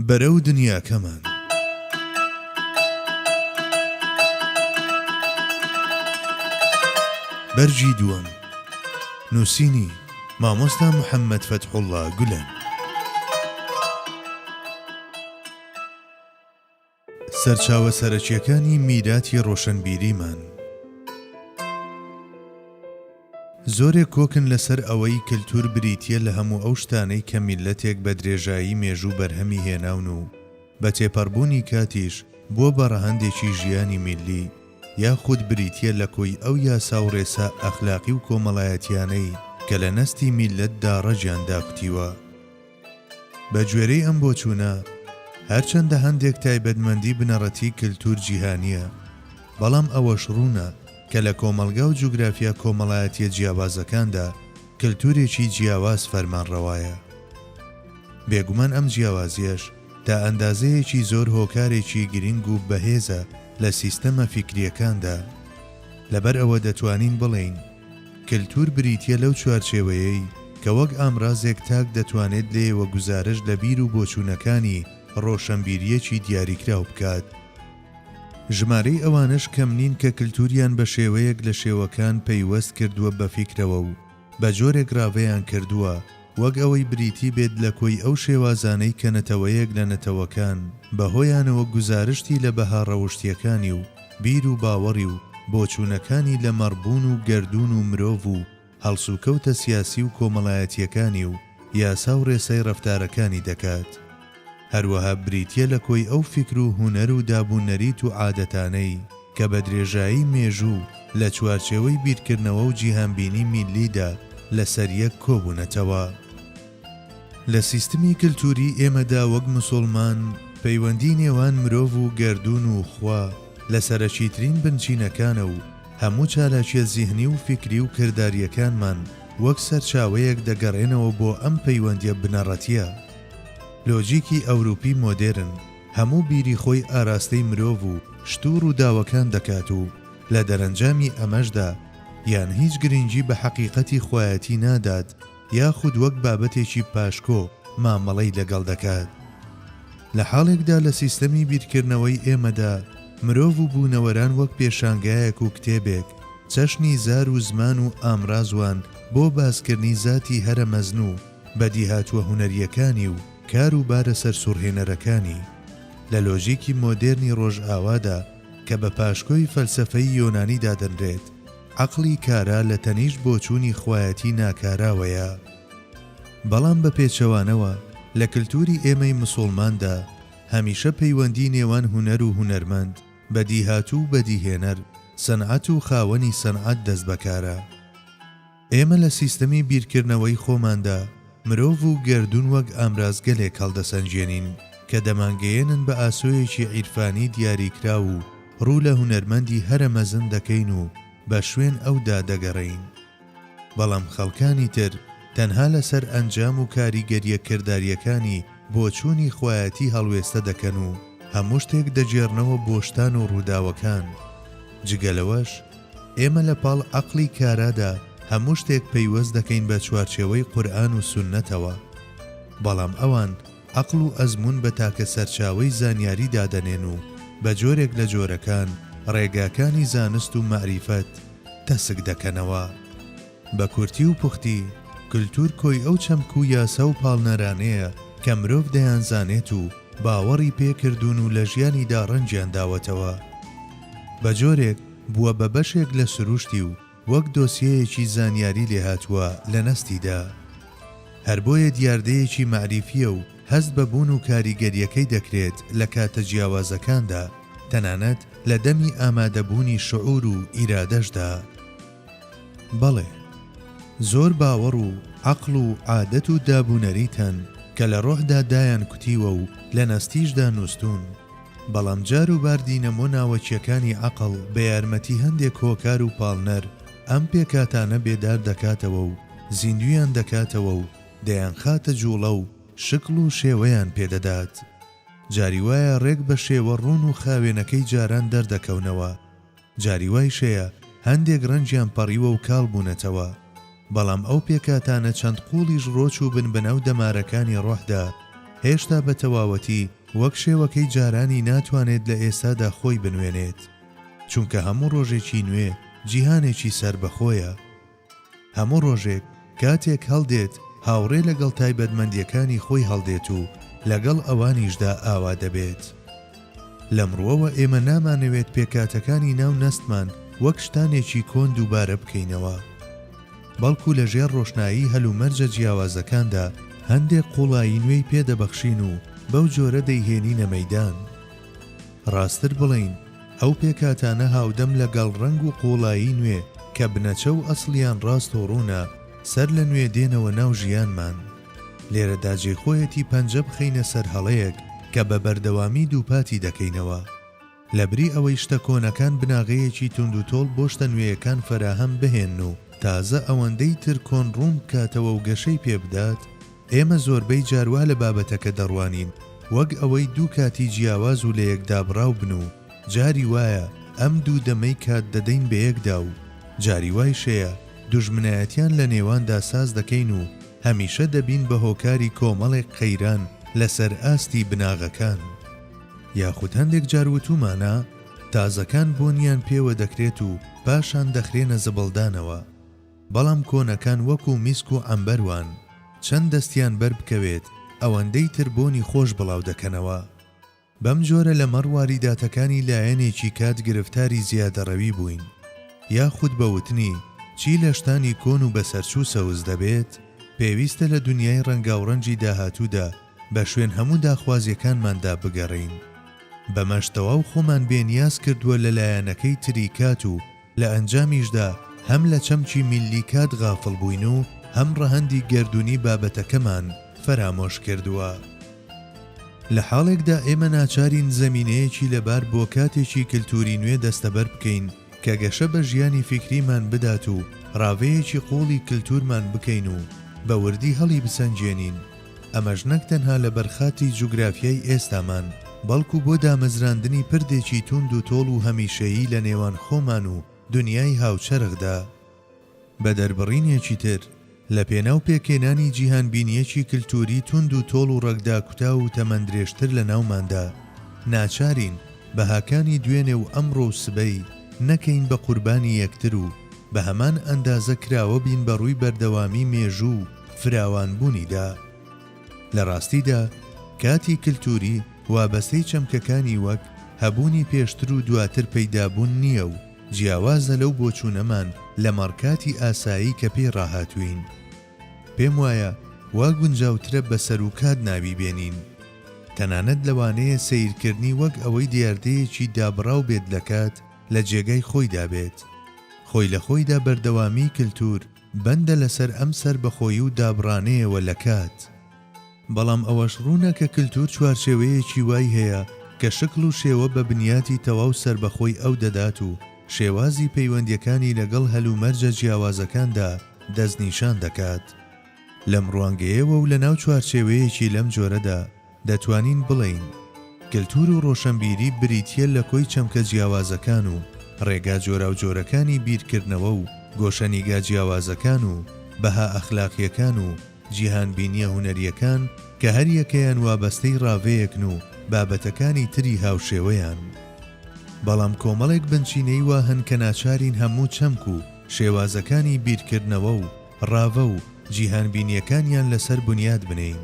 بەرەو دنیاکەمان. بەرگی دووەم. نووسینی، مامۆستا محەممەد فەتحوڵڵا گولەن. سەرچاوە سەرەکییەکانی میراتی ڕۆشنبیریمان. زۆرێک کۆکن لەسەر ئەوەی کلتور بریتییە لە هەموو ئەو شتانەی کە میللەتێک بە درێژایی مێژوو بەرهەمی هێناون و بە تێپەڕبوونی کاتیش بووە بە ڕەهەندێکی ژیانی میللی یاخود بریتییە لە کۆی ئەو یاسا و ڕێسا ئەخلاقی و کۆمەڵایەتییانەی کە لە نەستی میللەتدا ڕەگیان داکوتیوە. بە گوێرەی ئەم بۆچوونە، هەرچەندە هەندێک تایبەتمەندی بنەڕەتی کلتور جیهانییە، بەڵام ئەوەش ڕوونە کە لە کۆمەڵگا و جوگرافیا کۆمەڵایەتییە جیاوازەکاندا کلتورێکی جیاواز فەرمانڕەوایە. بێگومان ئەم جیاوازییەش تا ئەندازەیەکی زۆر هۆکارێکی گرنگ و بەهێزە لە سیستەمە فیکرییەکاندا. لەبەر ئەوە دەتوانین بڵێین، کلتور بریتییە لەو چوارچێوەیەی کە وەک ئامرازێک تاک دەتوانێت لێیەوە گوزارشت لە بیر و بۆچوونەکانی ڕۆشەنبیرییەکی دیاریکراو بکات. ژمارەی ئەوانەش کەم نین کە کلتوریان بە شێوەیەک لە شێوەکان پەیوەست کردووە بە فیکرەوە و بە جۆرێک ڕاڤەیان کردووە وەک ئەوەی بریتی بێت لە کۆی ئەو شێوازانەی کە نەتەوەیەک لە نەتەوەکان بە هۆیانەوە گوزارشتی لە بەها ڕەوشتییەکانی و بیر و باوەڕی و بۆچوونەکانی لە مەڕ بوون و گەردوون و مرۆڤ و هەڵسوکەوتە سیاسی و کۆمەڵایەتییەکانی و یاسا و ڕێسای ڕەفتارەکانی دەکات. هەروەها بریتییە لە کۆی ئەو فیکر و هونەر و داب و نەریت و عادەتانەی کە بە درێژایی مێژوو لە چوارچێوەی بیرکردنەوە و جیهانبینی میللیدا لەسەر یەک کۆبوونەتەوە. لە سیستمی کلتوری ئێمەدا وەک مسوڵمان پەیوەندی نێوان مرۆڤ و گەردوون و خوا لە سەرەکیترین بنچینەکانە و هەموو چالاکیە زیهنی و فیکری و کرداریەکانمان وەک سەرچاوەیەک دەگەڕێنەوە بۆ ئەم پەیوەندیە بنەڕەتیە. لۆجیکی ئەوروپی مۆدێرن هەموو بیری خۆی ئاراستەی مرۆڤ و شت و ڕووداوەکان دەکات و لە دەرەنجامی ئەمەشدا یان هیچ گرنگی بە حەقیقەتی خوایەتی نادات یاخود وەک بابەتێکی پاشکۆ مامەڵەی لەگەڵ دەکات. لە حاڵێکدا لە سیستەمی بیرکردنەوەی ئێمەدا مرۆڤ و بوونەوەران وەک پێشانگایەک و کتێبێک چەشنی زار و زمان و ئامراز وان بۆ باسکردنی زاتی هەرە مەزن و بەدیهاتووە هونەرییەکانی و کار و بارە سەرسوڕهێنەرەکانی لە لۆژیکی مۆدێرنی ڕۆژئاوادا کە بە پاشکۆی فەلسەفەی یۆنانی دادەنرێت، عەقڵی کارا لە تەنیشت بۆچوونی خوایەتی ناکاراوەیە. بەڵام بە پێچەوانەوە لە کلتوری ئێمەی مسوڵماندا هەمیشە پەیوەندی نێوان هونەر و هونەرمەند، بەدیهاتوو و بەدیهێنەر، سەنعەت و خاوەنی سەنعەت دەستبەکارە. ئێمە لە سیستەمی بیرکردنەوەی خۆماندا مرۆڤ و گەردوون وەک ئامرازگەلێک هەڵدەسەنگێنین کە دەمانگەیەنن بە ئاسۆیەکی عیرفانی دیاریکراو و ڕوو لە هونەرمەندی هەرە مەزن دەکەین و بە شوێن ئەودا دەگەڕێین. بەڵام خەڵکانی تر تەنها لەسەر ئەنجام و کاریگەرییە کردارییەکانی بۆچوونی خوایەتی هەڵوێستە دەکەن و هەموو شتێک دەگێڕنەوە بۆ شتان و ڕووداوەکان. جگە لەوەش، ئێمە لە پاڵ عەقڵی کارادا هەموو شتێک پەیوەست دەکەین بە چوارچێوەی قورئان و سوننەتەوە. بەڵام ئەوان عەقڵ و ئەزموون بە تاکە سەرچاوەی زانیاری دادەنێن و بە جۆرێک لە جۆرەکان ڕێگاکانی زانست و مەعریفەت تەسک دەکەنەوە. بە کورتی و پوختی، کلتور کۆی ئەو چەمک و یاسا و پاڵنەرانەیە کە مرۆڤ دەیانزانێت و باوەڕی پێ کردوون و لە ژیانیدا ڕەنگیان داوەتەوە. بە جۆرێک بووە بە بەشێک لە سروشتی و وەک دۆسیەیەکی زانیاری لێهاتووە لە نەستیدا. هەر بۆیە دیاردەیەکی مەعریفییە و هەست بە بوون و کاریگەرییەکەی دەکرێت لە کاتە جیاوازەکاندا، تەنانەت لە دەمی ئامادەبوونی شعور و ئیرادەشدا. بەڵێ، زۆر باوەڕ و عەقڵ و عادەت و داب و نەریت هەن کە لە ڕۆحدا دایان کوتیوە و لە نەستیشدا نووستوون. بەڵام جار و بار دینەمۆ ناوەکییەکانی عەقڵ بە یارمەتی هەندێک هۆکار و پاڵنەر ئەم پێکهاتانە بێدار دەکاتەوە و زیندوویان دەکاتەوە و دەیانخاتە جووڵە و شکڵ و شێوەیان پێ دەدات. جاری وایە ڕێک بە شێوە ڕوون و خاوێنەکەی جاران دەردەکەونەوە. جاری وایش هەیە هەندێک ڕەنگیان پەڕیوە و کاڵ بوونەتەوە، بەڵام ئەو پێکهاتانە چەند قووڵیش ڕۆچووبن بەناو دەمارەکانی ڕۆحدا، هێشتا بە تەواوەتی وەک شێوەکەی جارانی ناتوانێت لە ئێستادا خۆی بنوێنێت. چونکە هەموو ڕۆژێکی نوێ جیهانێکی سەربەخۆیە. هەموو ڕۆژێک کاتێک هەڵدێت هاوڕێ لەگەڵ تایبەتمەندییەکانی خۆی هەڵدێت و لەگەڵ ئەوانیشدا ئاوا دەبێت. لەم ڕووەوە ئێمە نامانەوێت پێکهاتەکانی ناو نەستمان وەک شتانێکی کۆن دووبارە بکەینەوە، بەڵکو لە ژێر ڕۆشنایی هەلومەرجە جیاوازەکاندا هەندێک قووڵایی نوێی پێ دەبەخشین و بەو جۆرە دەیهێنینە مەیدان. ڕاستتر بڵێین ئەو پێکهاتانە هاودەم لە گەڵ ڕەنگ و قووڵایی نوێ کە بنەچە و ئەسڵیان ڕاست و ڕوونە، سەر لە نوێ دێنەوە ناو ژیانمان. لێرەدا جێی خۆیەتی پەنجە بخەینە سەر هەڵەیەک کە بە بەردەوامی دووپاتی دەکەینەوە. لە بری ئەوەی شتە کۆنەکان بناغەیەکی توندوتۆڵ بۆ شتە نوێیەکان فەراهەم بهێنن و تازە ئەوەندەی تر کۆن ڕوون بکاتەوە و گەشەی پێ بدات، ئێمە زۆربەی جار وا لە بابەتەکە دەڕوانین وەک ئەوەی دوو کاتی جیاواز و لەیەکدابڕاو بن و جاری وایە ئەم دوو دەمەی کات دەدەین بەیەکدا و جاری وایش هەیە دوژمنایەتیان لە نێواندا ساز دەکەین و هەمیشە دەبین بە هۆکاری کۆمەڵێک قەیران لەسەر ئاستی بناغەکان. یاخود هەندێک جار وتومانە تازەکان بۆنیان پێوە دەکرێت و پاشان دەخرێنە زبڵدانەوە. بەڵام کۆنەکان وەکو میسک و عەمبەر وان، چەند دەستیان بەر بکەوێت ئەوەندەی تر بۆنی خۆش بڵاو دەکەنەوە. بەم جۆرە لەمەڕ واریداتەکانی لایەنێکی کات گرفتاری زیادەڕەوی بووین. یاخود بە وتنی چی لە شتانی کۆن و بەسەرچوو سەوز دەبێت، پێویستە لە دونیای ڕەنگاوڕەنگی داهاتوودا بە شوێن هەموو داخوازیەکانماندا بگەڕێین. بەمەش تەواو خۆمان بێنیاز کردووە لە لایەنەکەی تری کات و لە ئەنجامیشدا هەم لە چەمکی میللی کات غافڵ بووین و هەم ڕەهەندی گەردوونی بابەتەکەمان فەرامۆش کردووە. لە حاڵێکدا ئێمە ناچارین زەمینەیەکی لەبار بۆ کاتێکی کلتووری نوێ دەستەبەر بکەین کە گەشە بە ژیانی فیکریمان بدات و ڕاڤەیەکی قووڵی کلتوورمان بکەین و بە وردی هەڵیبسەنگێنین، ئەمەش نەک تەنها لەبەر خاتری جوگرافیای ئێستامان، بەڵکو بۆ دامەزراندنی پردێکی توند و تۆڵ و هەمیشەیی لە نێوان خۆمان و دونیای هاوچەرخدا. بە دەربڕینێکی تر، لە پێناو پێکهێنانی جیهانبینییەکی کلتوری توند و تۆڵ و ڕەگداکوتاو و تەمەندرێژتر لە ناوماندا، ناچارین بەهاکانی دوێنێ و ئەمڕۆ و سبەی نەکەین بە قوربانی یەکتر و بە هەمان ئەندازە کراوە بین بە ڕووی بەردەوامی مێژوو و فراوانبوونیدا. لە ڕاستیدا کاتی کلتوری وابەستەی چەمکەکانی وەک هەبوونی پێشتر و دواتر پەیدابوون نییە و جیاوازە لەو بۆچوونەمان لەمەڕ کاتی ئاسایی کە پێی ڕاهاتووین. پێم وایە وا گونجاوترە بە سەروکات ناوی بێنین. تەنانەت لەوانەیە سەیرکردنی وەک ئەوەی دیاردەیەکی دابڕاو بێت لە کات لە جێگای خۆیدا بێت. خۆی لە خۆیدا بەردەوامیی کلتور بەندە لەسەر ئەم سەربەخۆیی و دابڕانەیەوە لە کات. بەڵام ئەوەش ڕوونە کە کلتور چوارچێوەیەکی وای هەیە کە شکڵ و شێوە بە بنیاتی تەواو سەربەخۆی ئەو دەدات و شێوازی پەیوەندیەکانی لەگەڵ هەلومەرجە جیاوازەکاندا دەستنیشان دەکات. لەم ڕوانگەیەوە و لەناو چوارچێوەیەکی لەم جۆرەدا دەتوانین بڵێین، کلتور و ڕۆشەنبیری بریتییە لە کۆی چەمکە جیاوازەکان و ڕێگا جۆراوجۆرەکانی بیرکردنەوە و گۆشەنیگا جیاوازەکان و بەها ئەخلاقییەکان و جیهانبینییە هونەرییەکان کە هەریەکەیان وابەستەی ڕاڤەیەکن و بابەتەکانی تری هاوشێوەیان. بەڵام کۆمەڵێک بنچینەی وا هەن کە ناچارین هەموو چەمک و شێوازەکانی بیرکردنەوە و ڕاڤە و جیهانبینییەکانیان لەسەر بنیات بنێین.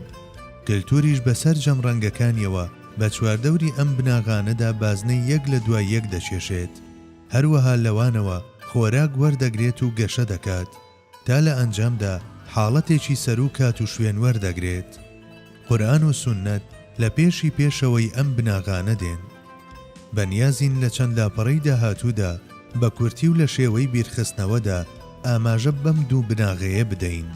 کلتوریش بە سەرجەم ڕەنگەکانیەوە بە چواردەوری ئەم بناغانەدا بازنەی یەک لە دوای یەک دەکێشێت. هەروەها لەوانەوە خۆراک وەردەگرێت و گەشە دەکات. تا لە ئەنجامدا حاڵەتێکی سەروو کات و شوێن وەردەگرێت. قورئان و سوننەت لە پێشی پێشەوەی ئەم بناغانە دێن. بەنیازین لە چەند لاپەڕەی داهاتوودا بە کورتی و لە شێوەی بیرخستنەوەدا ئاماژە بەم دوو بناغەیە بدەین.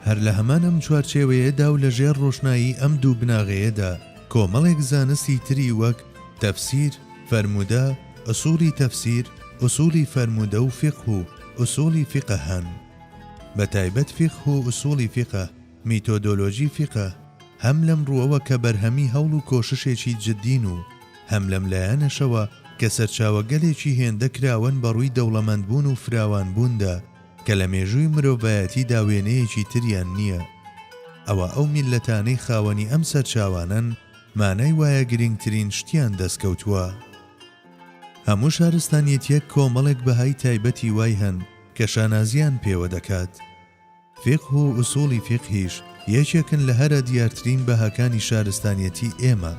هەر لە هەمان ئەم چوارچێوەیەدا و لە ژێر ڕۆشنایی ئەم دوو بناغەیەدا کۆمەڵێک زانستی تری وەک، تەفسیر، فەرموودە، ئسوڵی تەفسیر، ئسوڵی فەرموودە و فیقه و ئسوڵی فیقە هەن. بە تایبەت فیقه و ئسوڵی فیقە، میتۆدۆلۆژی فیقە، هەم لەم ڕووەوە کە بەرهەمی هەوڵ و کۆششێکی جددین و هەم لەم لایەنەشەوە کە سەرچاوەگەلێکی هێندە کراوەن بە ڕووی دەوڵەمەندبوون و فراوانبووندا کە لە مێژووی مرۆڤایەتیدا وێنەیەکی تریان نییە. ئەوا ئەو میللەتانەی خاوەنی ئەم سەرچاوانەن مانای وایە گرینگترین شتیان دەستکەوتووە. هەموو شارستانیەتیەک کۆمەڵێک بەهای تایبەتی وای هەن کە شانازیان پێوە دەکات. فیقه و ئوسوڵی فیقهیش یەکێکن لە هەرە دیارترین بەهاکانی شارستانیەتی ئێمە.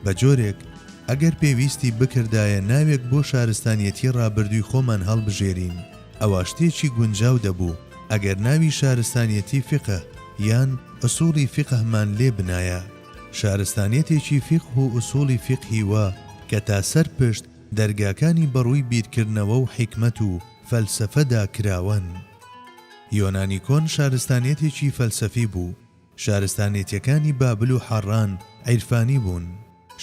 بە جۆرێک ئەگەر پێویستی بکردایە ناوێک بۆ شارستانیەتی ڕابردووی خۆمان هەڵبژێرین، ئەوا شتێکی گونجاو دەبوو ئەگەر ناوی شارستانیەتی فیقه یان ئوسوڵی فیقهمان لێ بنایە. شارستانیەتێکی فیقه و ئوسوڵی فیقهی وا کە تا سەر پشت دەرگاکانی بەڕووی بیرکردنەوە و حیکمەت و فەلسەفەدا کراوەن. یۆنانی کۆن شارستانیەتێکی فەلسەفی بوو، شارستانێتیەکانی بابل و حەڕان عیرفانی بوون،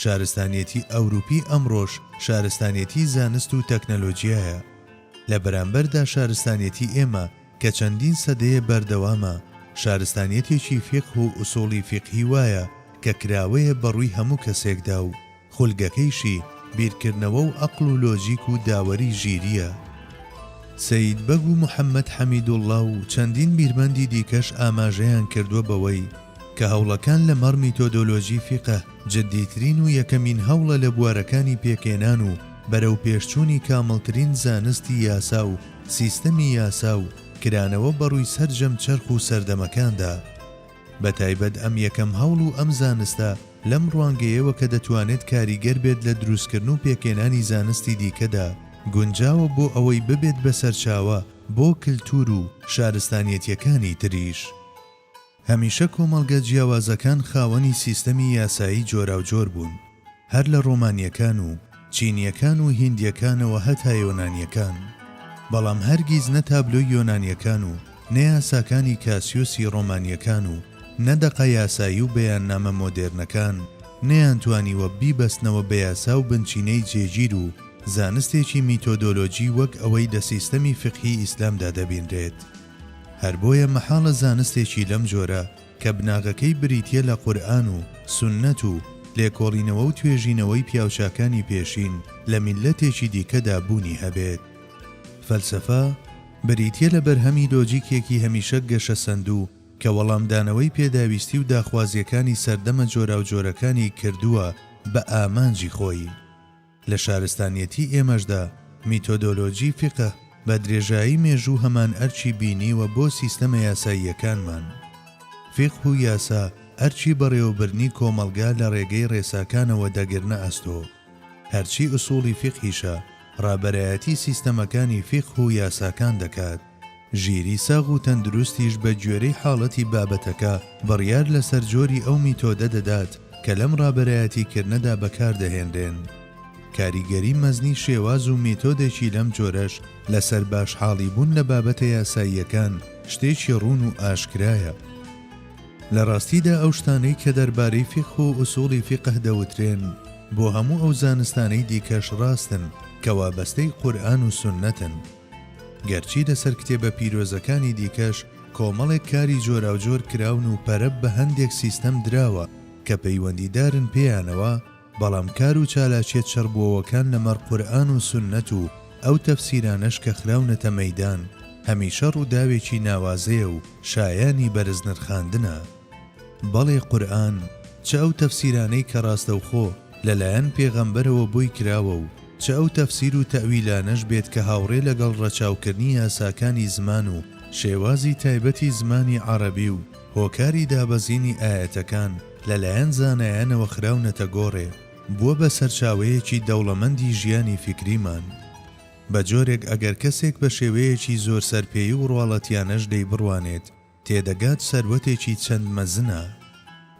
شارستانیەتی ئەوروپی ئەمڕۆش شارستانیەتی زانست و تەکنەلۆجیایە. لە بەرامبەردا شارستانیەتی ئێمە کە چەندین سەدەیە بەردەوامە، شارستانیەتێکی فیقه و ئوسوڵی فیقهی وایە کە کراوەیە بەڕووی هەموو کەسێکدا و خولگەکەیشی بیرکردنەوە و ئەقڵ و لۆجیک و داوەری ژیرییە. سەید بەگ و محەمەد حەمیدوڵڵا و چەندین بیرمەندی دیکەش ئاماژەیان کردووە بەوەی کە هەوڵەکان لەمەڕ میتۆدۆلۆجی فیقە جددیترین و یەکەمین هەوڵە لە بوارەکانی پێکهێنان و بەرەوپێشچوونی کامڵترین زانستی یاسا و سیستەمی یاسا و کرانەوە بەڕووی سەرجەم چەرخ و سەردەمەکاندا. بەتایبەت ئەم یەکەم هەوڵ و ئەم زانستە لەم ڕوانگەیەوە کە دەتوانێت کاریگەر بێت لە دروستکردن و پێکهێنانی زانستی دیکەدا، گونجاوە بۆ ئەوەی ببێت بە سەرچاوە بۆ کلتور و شارستانیەتیەکانی تریش. هەمیشە کۆمەڵگە جیاوازەکان خاوەنی سیستەمی یاسایی جۆراوجۆر بوون، هەر لە ڕۆمانییەکان و چینییەکان و هیندییەکانەوە هەتا یۆنانییەکان. بەڵام هەرگیز نە تابلۆی یۆنانییەکان و نە یاساکانی کاسیۆسی ڕۆمانییەکان و نە دەقە یاسایی و بەیاننامە مۆدێرنەکان نەیانتوانیوە بیبەستنەوە بە یاسا و بنچینەی جێگیر و زانستێکی میتۆدۆلۆجی وەک ئەوەی لە سیستەمی فیقهی ئیسلامدا دەبینرێت. هەر بۆیە مەحاڵە زانستێکی لەم جۆرە کە بناغەکەی بریتیە لە قورئان و سوننەت و لێکۆڵینەوە و توێژینەوەی پیاوچاکانی پێشین لە میللەتێکی دیکەدا بوونی هەبێت. فەلسەفە، بریتیە لە بەرهەمی لۆجیکێکی هەمیشە گەشەسەندوو کە وەڵامدانەوەی پێداویستی و داخوازیەکانی سەردەمە جۆراوجۆرەکانی کردووە بە ئامانجی خۆی. لە شارستانیەتی ئێمەشدا میتۆدۆلۆجی فیقە بە درێژایی مێژوو هەمان ئەرکی بینیوە بۆ سیستەمە یاساییەکانمان. فیقه و یاسا ئەرکی بەڕێوەبردنی کۆمەڵگا لە ڕێگەی ڕێساکانەوە دەگرنە ئەستۆ. هەرچی ئوسوڵی فیقهیشە ڕابەرایەتی سیستەمەکانی فیقه و یاساکان دەکات. ژیری ساغ و تەندروستیش بە گوێرەی حاڵەتی بابەتەکە بڕیار لەسەر جۆری ئەو میتۆدە دەدات کە لەم ڕابەرایەتیکردنەدا بەکاردەهێنرێن. کاریگەری مەزنی شێواز و میتۆدێکی لەم جۆرەش لەسەر باش حاڵیبوون لە بابەتە یاساییەکان شتێکی ڕوون و ئاشکرایە. لە ڕاستیدا ئەو شتانەی کە دەربارەی فیقه و ئوسوڵی فیقه دەوترێن بۆ هەموو ئەو زانستانەی دیکەش ڕاستن کە وابەستەی قورئان و سوننەتن. گەرچی لەسەر کتێبە پیرۆزەکانی دیکەش کۆمەڵێک کاری جۆراوجۆر کراون و پەرە بە هەندێک سیستەم دراوە کە پەیوەندیدارن پێیانەوە، بەڵام کار و چالاکیە چڕبووەوەکان لەمەڕ قورئان و سوننەت و ئەو تەفسیرانەش کە خراونەتە مەیدان هەمیشە ڕووداوێکی ناوازەیە و شایانی بەرزنرخاندنە. بەڵێ قورئان، چ ئەو تەفسیرانەی کە ڕاستەوخۆ لەلایەن پێغەمبەرەوە بۆی کراوە و چ ئەو تەفسیر و تەئویلانەش بێت کە هاوڕێ لەگەڵ ڕەچاوکردنی یاساکانی زمان و شێوازی تایبەتی زمانی عەڕەبی و هۆکاری دابەزینی ئایەتەکان لەلایەن زانایانەوە خراونەتە گۆڕێ، بووە بە سەرچاوەیەکی دەوڵەمەندی ژیانی فیکریمان. بە جۆرێک ئەگەر کەسێک بە شێوەیەکی زۆر سەرپێی و ڕواڵەتیانەش لێی بڕوانێت، تێدەگات سەروەتێکی چەند مەزنە.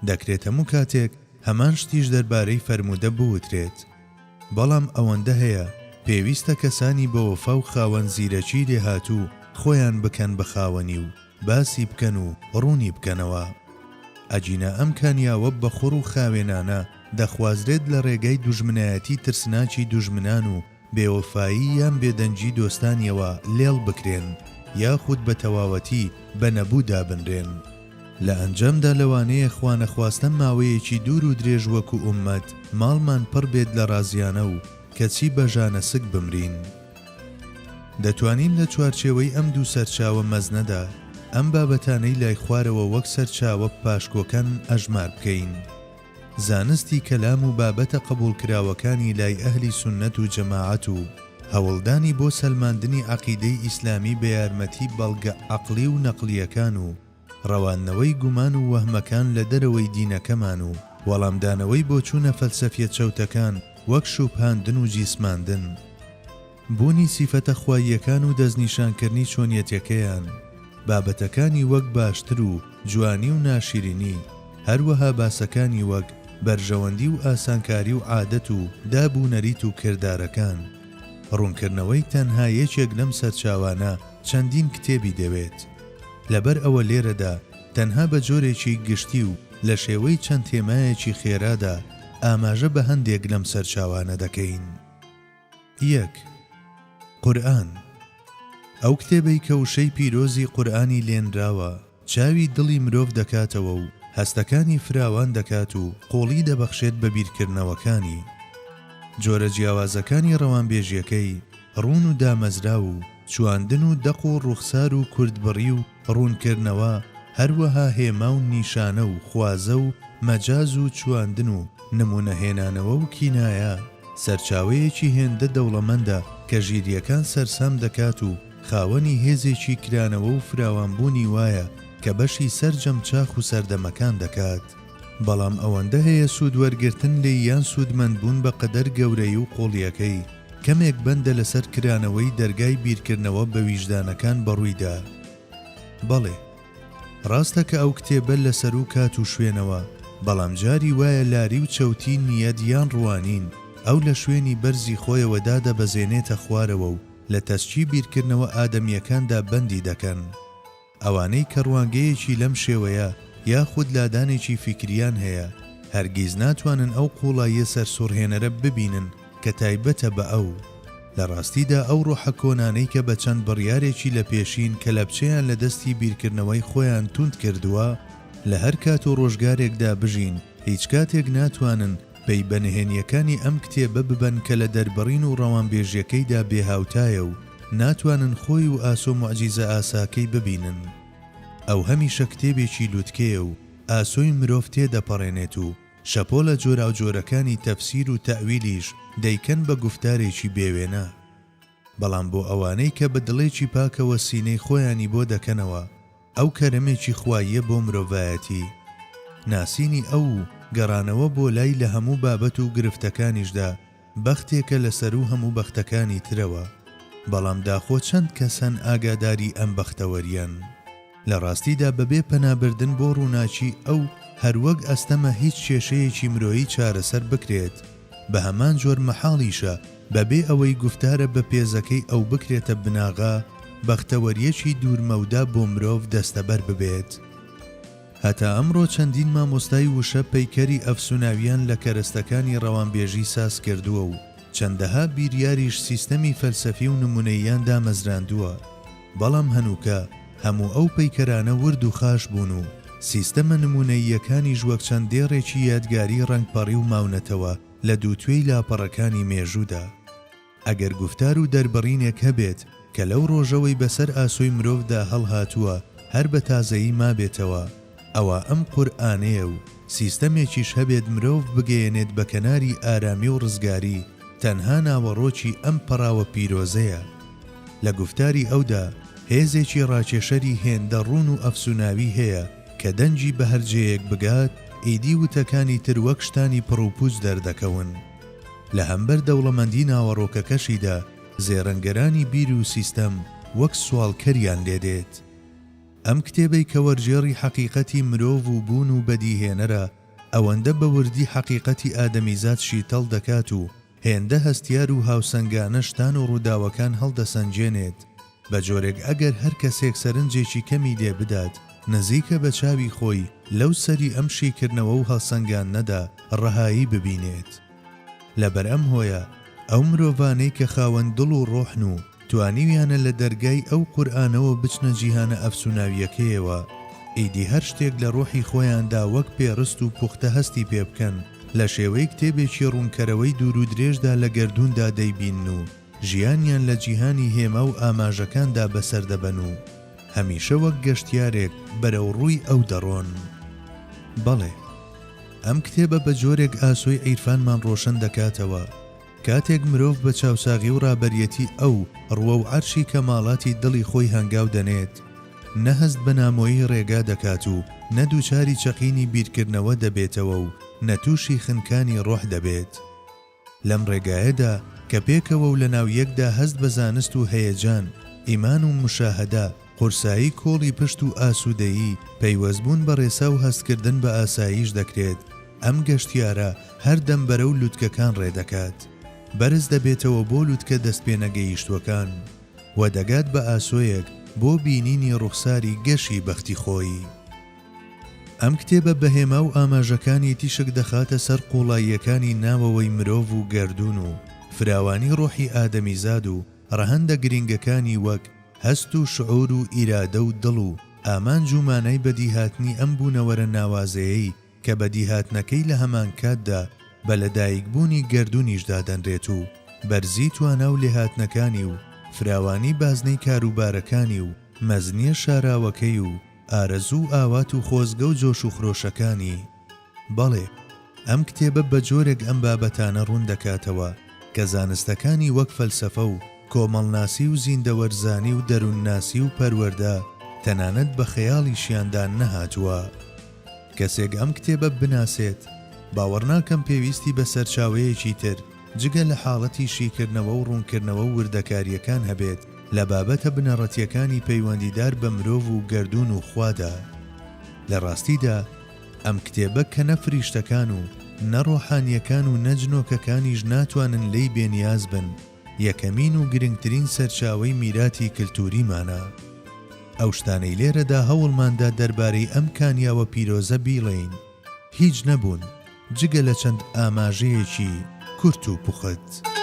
دەکرێت هەموو کاتێک هەمان شتیش دەربارەی فەرموودە بوترێت. بەڵام ئەوەندە هەیە پێویستە کەسانی بەوەفا و خاوەن زیرەکی لێهاتوو خۆیان بکەن بە خاوەنی و باسی بکەن و ڕوونی بکەنەوە. ئەگینا ئەم کانیاوە بەخوڕ و خاوێنانە دەخوازرێت لە ڕێگای دوژمنایەتی ترسناکی دوژمنان و بێوەفایی یان بێدەنگی دۆستانیەوە لێڵ بکرێن یاخود بە تەواوەتی بە نەبوو دابنرێن. لە ئەنجامدا لەوانەیە خوانەخواستە ماوەیەکی دوور و درێژ وەکو ئوممەت ماڵمان پڕ بێت لە ڕازیانە و کەچی بە ژانەسک بمرین. دەتوانین لە چوارچێوەی ئەم دوو سەرچاوە مەزنەدا. ئەم بابەتانەی لای خوارەوە وەک سەرچاوە پاشکۆکان ئەژمار بکەین. زانستی کەلام و بابەتە قبوڵکراوەکانی لای ئەهلی سوننەت و جەماعەت و هەوڵدانی بۆ سەلماندنی عەقیدەی ئیسلامی بە یارمەتی بەڵگە عەقڵی و نەقڵییەکان و ڕەواندنەوەی گومان و وەهمەکان لە دەرەوەی دینەکەمان و وەڵامدانەوەی بۆچوونە فەلسەفیە چەوتەکان وەک شوبهاندن و جیسماندن بوونی سیفەتە خواییەکان و دەستنیشانکردنی چۆنیەتەکەیان، بابەتەکانی وەک باشتر و جوانی و ناشیرینی، هەروەها باسەکانی وەک بەرژەوەندی و ئاسانکاری و عادەت و داب و نەریت و کردارەکان. ڕوونکردنەوەی تەنها یەکێک لەم سەرچاوانە چەندین کتێبی دەوێت. لەبەر ئەوە لێرەدا تەنها بە جۆرێکی گشتی و لە شێوەی چەند تێمایەکی خێرادا ئاماژە بە هەندێک لەم سەرچاوانە دەکەین. یەک. قورئان، ئەو کتێبەی کە وشەی پیرۆزی قورئانی لێنراوە، چاوی دڵی مرۆڤ دەکاتەوە و هەستەکانی فراوان دەکات و قوڵی دەبەخشێت بە بیرکردنەوەکانی. جۆرە جیاوازەکانی ڕەوانبێژیەکەی، ڕوون و دامەزراو و چواندن و دەق و ڕووخسار و کورتبڕی و ڕوونکردنەوە، هەروەها هێما و نیشانە و خوازە و مەجاز و چواندن و نموونە هێنانەوە و کینایە، سەرچاوەیەکی هێندە دەوڵەمەندە کە ژیرییەکان سەرسام دەکات و خاوەنی هێزێکی کرانەوە و فراوانبوونی وایە کە بەشی سەرجەم چاخ و سەردەمەکان دەکات. بەڵام ئەوەندە هەیە سوود وەرگرتن لێی یان سوودمەندبوون بە قەدەر گەورەیی و قووڵییەکەی کەمێک بەندە لەسەر کرانەوەی دەرگای بیرکردنەوە بە ویژدانەکان بەڕوویدا. بەڵێ. ڕاستە کە ئەو کتێبە لە سەروو کات و شوێنەوە، بەڵام جاری وایە لاری و چەوتی نیەت یان ڕوانین ئەو لە شوێنی بەرزی خۆیەوە دادەبەزێنێتە خوارەوە و لە تەسکی بیرکردنەوە ئادەمییەکاندا بەندی دەکەن. ئەوانەی کە ڕوانگەیەکی لەم شێوەیە یاخود لادانێکی فیکرییان هەیە، هەرگیز ناتوانن ئەو قووڵاییە سەرسوڕهێنەرە ببینن کە تایبەتە بە ئەو. لە ڕاستیدا ئەو ڕۆحە کۆنانەی کە بە چەند بڕیارێکی لە پێشین کەلەپچەیان لە دەستی بیرکردنەوەی خۆیان توند کردووە، لە هەر کات و ڕۆژگارێکدا بژین، هیچ کاتێک ناتوانن پەی بە نهێنییەکانی ئەم کتێبە ببەن کە لە دەربڕین و ڕەوانبێژییەکەیدا بێهاوتایە و ناتوانن خۆی و ئاسۆ موعجیزەئاساکەی ببینن. ئەو هەمیشە کتێبێکی لوتکەیە و ئاسۆی مرۆڤ تێدەپەڕێنێت و شەپۆلە جۆراوجۆرەکانی تەفسیر و تەئویلیش دەیکەن بە گوفتارێکی بێوێنە. بەڵام بۆ ئەوانەی کە بە دڵێکی پاکەوە سینەی خۆیانی بۆ دەکەنەوە، ئەو کەرەمێکی خواییە بۆ مرۆڤایەتی. ناسینی ئەو و گەڕانەوە بۆ لای لە هەموو بابەت و گرفتەکانیشدا بەختێکە لە سەروو هەموو بەختەکانی ترەوە. بەڵام داخۆ چەند کەس هەن ئاگاداری ئەم بەختەوەرییەن؟ لە ڕاستیدا بەبێ پەنابردن بۆ ڕووناکی ئەو هەروەک ئەستەمە هیچ کێشەیەکی مرۆیی چارەسەر بکرێت، بە هەمان جۆر مەحاڵیشە بەبێ ئەوەی گوفتارە بەپێزەکەی ئەو بکرێتە بناغە، بەختەوەرییەکی دوورمەودا بۆ مرۆڤ دەستەبەر ببێت. هەتا ئەمڕۆ چەندین مامۆستای وشە پەیکەری ئەفسوناویان لە کەرەستەکانی ڕەوانبێژی ساز کردووە و چەندەها بیریاریش سیستەمی فەلسەفی و نمونەییان دامەزراندووە، بەڵام هەنووکە هەموو ئەو پەیکەرانە ورد و خاش بوون و سیستەمە نمونەییەکانیش وەک چەند دێڕێکی یادگاری ڕەنگپەڕیو ماونەتەوە لە دووتوێی لاپەڕەکانی مێژوودا. ئەگەر گوفتار و دەربڕینێک هەبێت کە لەو ڕۆژەوەی بەسەر ئاسۆی مرۆڤدا هەڵهاتووە هەر بە تازەیی مابێتەوە، ئەوا ئەم قورئانەیە و سیستەمێکیش هەبێت مرۆڤ بگەیەنێت بە کەناری ئارامی و ڕزگاری تەنها ناوەڕۆکی ئەم پەڕاوە پیرۆزەیە. لە گوفتاری ئەودا هێزێکی ڕاکێشەری هێندە ڕوون و ئەفسوناوی هەیە کە دەنگی بە هەر جێیەک بگات ئیدی وتەکانی تر وەک شتانی پڕوپوچ دەردەکەون. لە هەمبەر دەوڵەمەندی ناوەڕۆکەکەشیدا زێڕنگەرانی بیر و سیستەم وەک سواڵکەریان لێدێت. ئەم کتێبەی کە وەرگێڕی حەقیقەتی مرۆڤ و بوون و بەدیهێنەرە، ئەوەندە بە وردی حەقیقەتی ئادەمیزاد شیتەڵ دەکات و هێندە هەستیار و هاوسەنگانە شتان و ڕووداوەکان هەڵدەسەنگێنێت، بە جۆرێک ئەگەر هەر کەسێک سەرنجێکی کەمی لێ بدات، نزیکە بە چاوی خۆی لەو سەری ئەم شیکردنەوە و هەڵسەنگاندنەدا ڕەهایی ببینێت. لەبەر ئەم هۆیە ئەو مرۆڤانەی کە خاوەن دڵ و ڕۆحن و توانیویانە لە دەرگای ئەو قورئانەوە بچنە جیهانە ئەفسوناوییەکەیەوە، ئیدی هەر شتێک لە ڕۆحی خۆیاندا وەک پێڕست و پوختە هەستی پێ بکەن، لە شێوەی کتێبێکی ڕوونکەرەوەی دوورودرێژدا لە گەردووندا دەیبینن و ژیانیان لە جیهانی هێما و ئاماژەکاندا بەسەر دەبەن و. هەمیشە وەک گەشتیارێک بەرەو ڕووی ئەو دەڕۆن. بەڵێ، ئەم کتێبە بە جۆرێک ئاسۆی عیرفانمان ڕۆشن دەکاتەوە، کاتێک مرۆڤ بە چاوساغی و ڕابەریەتی ئەو ڕووەو عەرشی کەماڵاتی دڵی خۆی هەنگاو دەنێت، نە هەست بە نامۆیی ڕێگا دەکات و نە دووچاری چەقینی بیرکردنەوە دەبێتەوە و نە تووشی خنکانی ڕۆح دەبێت. لەم ڕێگایەدا کە پێکەوە و لەناو یەکدا هەست بە زانست و هەیەجان، ئیمان و موشاهەدە، قورسایی کۆڵی پشت و ئاسوودەیی، پەیوەستبوون بە ڕێسا و هەستکردن بە ئاساییش دەکرێت، ئەم گەشتیارە هەردەم بەرەو لوتکەکان ڕێ دەکات. بەرز دەبێتەوە بۆ لوتکە دەستپێنەگەیشتووەکان و دەگات بە ئاسۆیەک بۆ بینینی ڕوخساری گەشی بەختی خۆی. ئەم کتێبە بە هێما و ئاماژەکانی تیشک دەخاتە سەر قووڵاییەکانی ناوەوەی مرۆڤ و گەردوون و فراوانی ڕۆحی ئادەمیزاد و ڕەهەندە گرینگەکانی وەک هەست و شعوور و ئیرادە و دڵ و ئامانج و مانای بەدیهاتنی ئەم بوونەوەرە ناوازەیەی کە بەدیهاتنەکەی لە هەمانکاتدا بە لەدایکبوونی گەردوونیش دادەنرێت و بەرزی توانا و لێهاتنەکانی و فراوانی بازنەی کاروبارەکانی و مەزنییە شاراوەکەی و ئارەزوو و ئاوات و خۆزگە و جۆش و خرۆشەکانی. بەڵێ، ئەم کتێبە بە جۆرێک ئەم بابەتانە ڕوون دەکاتەوە کە زانستەکانی وەک فەلسەفە و کۆمەڵناسی و زیندەوەرزانی و دەروونناسی و پەروەردە تەنانەت بە خەیاڵیشیاندا نەهاتووە. کەسێک ئەم کتێبە بناسێت، باوەڕناکەم پێویستی بە سەرچاوەیەکی تر جگە لە حاڵەتی شیکردنەوە و ڕوونکردنەوە و وردەکارییەکان هەبێت لە بابەتە بنەڕەتییەکانی پەیوەندیدار بە مرۆڤ و گەردوون و خوادا. لە ڕاستیدا ئەم کتێبە کە نە فریشتەکان و نە ڕۆحانییەکان و نە جنۆکەکانیش ناتوانن لێی بێنیاز بن، یەکەمین و گرنگترین سەرچاوەی میراتی کلتوریمانە. ئەو شتانەی لێرەدا هەوڵماندا دەربارەی ئەم کانیاوە پیرۆزە بیڵێین، هیچ نەبوون جگە لە چەند ئاماژەیەکی کورت و پوخت.